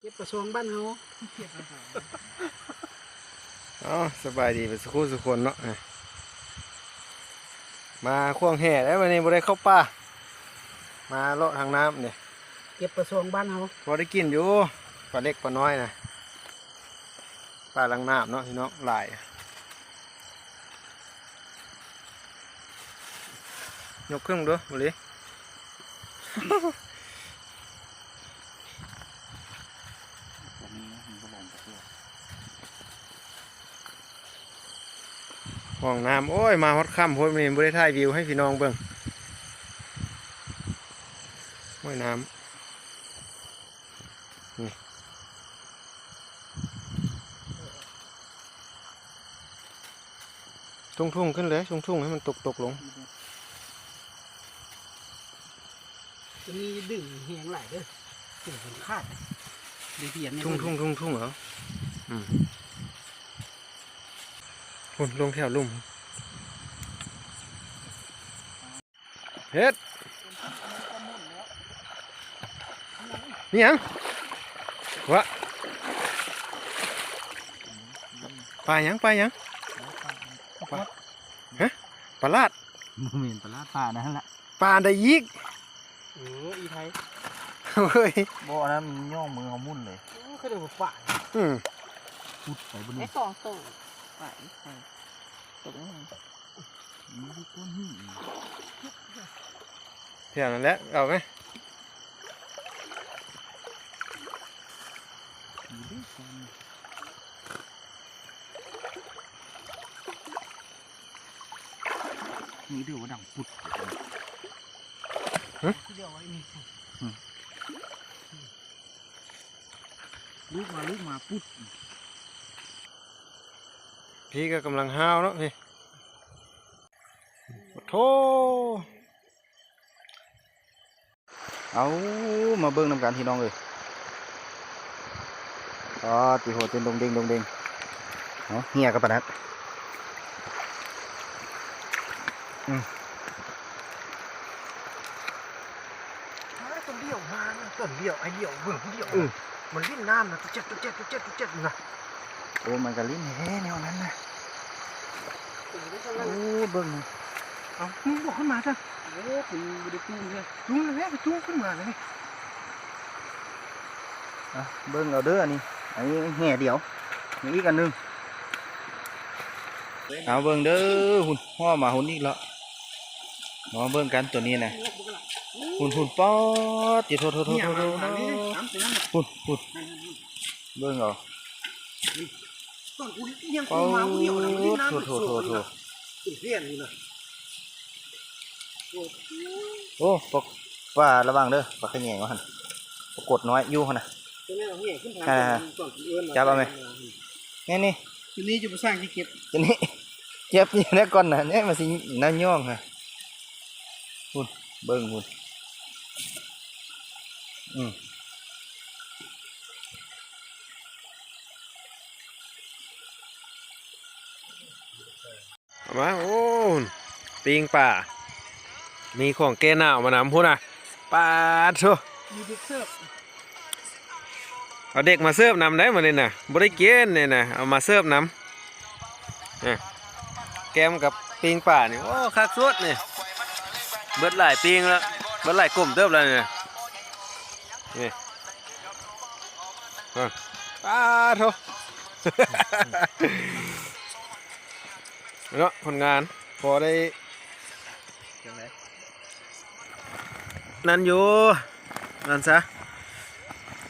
ເກັບປາຊອງບ້ານເຮົາ. ເອົ້າ ສະບາຍດີເບິດສູ່ຄົນເນາະ. ມາຂວາງແຮ່ໄດ້ ມື້ນີ້ບໍ່ໄດ້ເຂົ້າປ່າ ມາເລາະທາງນ້ຳນີ້. ເກັບປາຊອງບ້ານເຮົາ ພໍໄດ້ກິນຢູ່ ປາເລັກປານ້ອຍນະ. ປາຫຼັງນ້ຳເນາະພີ່ນ້ອງ ຫຼາຍ. ຍົກຂຶ້ນເບິ່ງດູ ບໍ່ລີ. ຫ້ອງນ້ຳ ໂອ້ຍ ມາຮອດຄ່ຳໂພດ ມື້ນີ້ບໍ່ໄດ້ຖ່າຍວິວໃຫ້ພີ່ນ້ອງເບິ່ງ. ຫ້ອຍນ້ຳ ນີ້ ທຸ່ງໆ ຂຶ້ນເລີຍ ທຸ່ງໆ ໃຫ້ມັນຕົກໆ ລົງ. ຕົວນີ້ດຶງແຮງຫຼາຍເດີ ເປັນເຂັມຂັດ ໄດ້ປຽບແນ່. ທຸ່ງໆ ທຸ່ງໆ ເອົາ ອືມ ພຸ້ນ ລົງແຖວລຸ່ມ. ເຮັດ ມີຫຍັງ? ວະ ປາຫຍັງ? ປາຫຍັງ? ປາ ຮະ? ປາລາດ? ບໍ່ແມ່ນປາລາດ ປານັ້ນລະ ປາໄດ້ອີກ. ເອີ ອີໄທ ເຮີ້ຍ ບໍ່ ອັນນັ້ນມັນຍ້ອງມືເຮົາໝຸ່ນເລີຍ. ໂອ້ ຄືໄດ້ບໍ່ປາ. ອືມ ປຸດໄປບໍ່ນີ້ ໄດ້ສອງໂຕ ປາອີກໄທ ຕົກ ແຖວນັ້ນແຫຼະ ເອົາໄໝ? ນີ້ເດີວ່າດັງປຸດ ຮະ? ລູກມາ ລູກມາ ປຸດ. ພີ້ກໍກຳລັງຫ້າວເນາະພີ້. ໂອ້ໂທ ເອົາ ມາເບິ່ງນຳກັນພີ່ນ້ອງເອີຍ. ອໍ ຕິໂຫ ເຕັ້ນດົງເດັງ ດົງເດັງ. ເອົາ ເຫື່ອກໍປານນັ້ນ. ອືມ ອ້າຍ ຕົນດຽວມານະ ຕົນດຽວ ອ້າຍດຽວ ເບິ່ງຜູ້ດຽວ ອືມ ມັນຫຼິ້ນນ້ຳນະ ຕຸແຈດ ຕຸແຈດ ຕຸແຈດ ຕຸແຈດນະ. ໂອ້ ມັນກໍຫຼິ້ນແທ້ແນວນັ້ນນະ. ໂອ້ ເບິ່ງ ເອົ້າ ມຶງບໍ່ຂຶ້ນມາຊະ. ໂອ້ ກູບໍ່ໄດ້ຈູງເລີຍ ຈູງແລ້ວ ຈູງຂຶ້ນມາແລ້ວນີ້. ອ່ະ ເບິ່ງເອົາເດີ ອັນນີ້ ອັນນີ້ແຫ່ດຽວ ມີອີກອັນໜຶ່ງ. ເອົາເບິ່ງເດີ ຫຸ່ນ ຫໍ່ມາຫຸ່ນອີກແລ້ວ. ມາເບິ່ງກັນຕົວນີ້ນະ ຫຸ່ນ ຫຸ່ນ ປອດ ຕິໂທ ໂທ ໂທ ໂທ ໂທ ຫຸ່ນ ຫຸ່ນ ເບິ່ງເອົາ ຕອນກູຍັງ ໂອ້ ກູມາຜູ້ດຽວນະ ມັນຫຼິ້ນນ້ຳ ໂທ ໂທ ໂທ ໂທ ເປັນແຜ່ນຢູ່ນະ. ໂອ້ ປາ ປາ ລະວັງເດີ ປາຂະແຍງວ່າຫັ້ນ ປາກົດນ້ອຍຢູ່ຫັ້ນນະ. ຕົວນີ້ເອົາແຫຍ່ຂຶ້ນທາງ ອ່າ ຕອນເອີ້ນມາ ຈັບເອົາແມ ນີ້ ນີ້ ຕົວນີ້ຈະບໍ່ສ້າງຊິເກັບ ຕົວນີ້ເຈັບຢູ່ແລ້ວກ່ອນນະ ນີ້ມັນຊິນຳຍ່ອງຫັ້ນ. ພຸ້ນ ເບິ່ງພຸ້ນ ອືມ ເອົາມາ ໂອ້ ປີ້ງປາ ມີຂອງແກ້ໜາວມານຳພຸ້ນນະ ປາດໂທ້ ມີເດັກເສີບ ເອົາເດັກມາເສີບນຳໄດ໋ມື້ນີ້ນະ ບໍ່ໄດ້ກິນນີ້ນະ ເອົາມາເສີບນຳ ນີ້ ແກ້ມກັບປີ້ງປານີ້ ໂອ້ ຄັກສຸດນີ້ ເບິດຫຼາຍປີ້ງແລ້ວ ເບິດຫຼາຍກົມເຕີບແລ້ວນີ້ນະ ນີ້ ປາດໂທ້ ເນາະ ຜົນງານ ພໍໄດ້ ຈັ່ງໃດ ນັ້ນຢູ່ ນັ້ນຊະ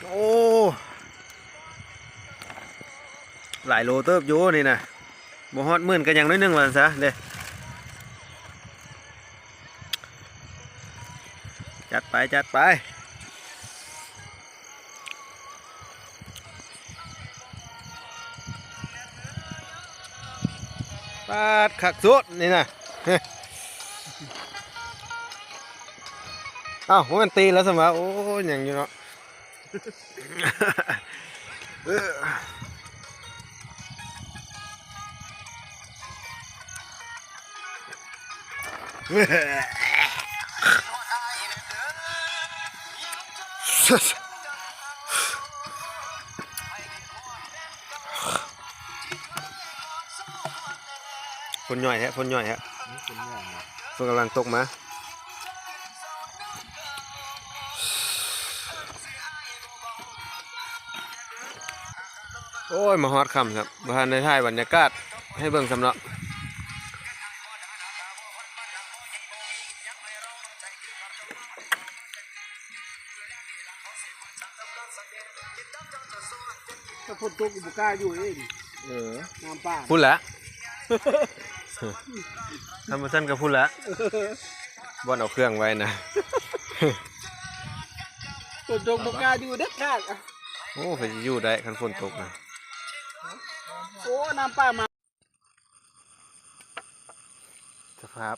ໂອ້ ຫຼາຍໂລເຕີບຢູ່ນີ້ນະ ບໍ່ຮອດໝື່ນກໍຍັງໜ້ອຍໜຶ່ງວ່າຊັ້ນຊະເດ້ ຈັດໄປ ຈັດໄປ. ປາດ ຄັກສຸດນີ້ນະ ອ້າວ ບໍ່ແມ່ນຕີນແລ້ວຊັ້ນຫວາ ໂອ້ຍ ຍັງຢູ່ເນາະ. ເອີ ເອີ ຝົນຍ້ອຍແທ້ ຝົນຍ້ອຍແທ້ ນີ້ເປັນເລື່ອງນະ ຝົນກຳລັງຕົກມາ. ໂອ້ຍ ມາຮອດຄ່ຳຊ້ຳ ບໍ່ທັນໄດ້ຖ່າຍບັນຍາກາດໃຫ້ເບິ່ງຊ້ຳເນາະ. ຖ້າຝົນຕົກກໍບໍ່ກ້າຢູ່ເດ້ນີ້. ເອີ ນ້ຳປ່າ ພຸ້ນລະ ຄັນບໍ່ຊັ້ນກໍພຸ້ນລະ ບ່ອນເອົາເຄື່ອງໄວ້ນະ. ຝົນຕົກບໍ່ກ້າຢູ່ເດັດຂາດ. ໂອ້ ໃຜຊິຢູ່ໄດ້ຄັນຝົນຕົກນະ. ໂອ້ ນ້ຳປ່າມາ. ສະພາບ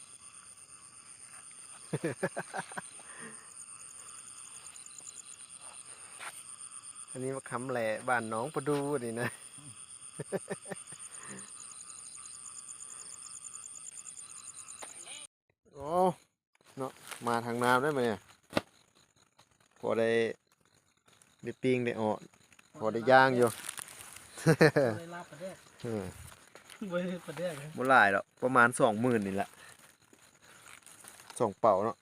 ອັນນີ້ບັກຄຳແຫຼະ ບ້ານໜອງປະດູ່ນີ້ນະ. ໂອ້ ເນາະ ມາທາງນ້ຳໄດ້ມື້ນີ້ ພໍໄດ້ ໄດ້ປີ້ງໄດ້ເອາະ ພໍໄດ້ຍ່າງຢູ່. ບໍ່ໄດ້ລາບປາແດກ ເອີ ບໍ່ໄດ້ປາແດກ ບໍ່ຫຼາຍດອກ ປະມານສອງໝື່ນນີ້ແຫຼະ ສອງເປົາເນາະ.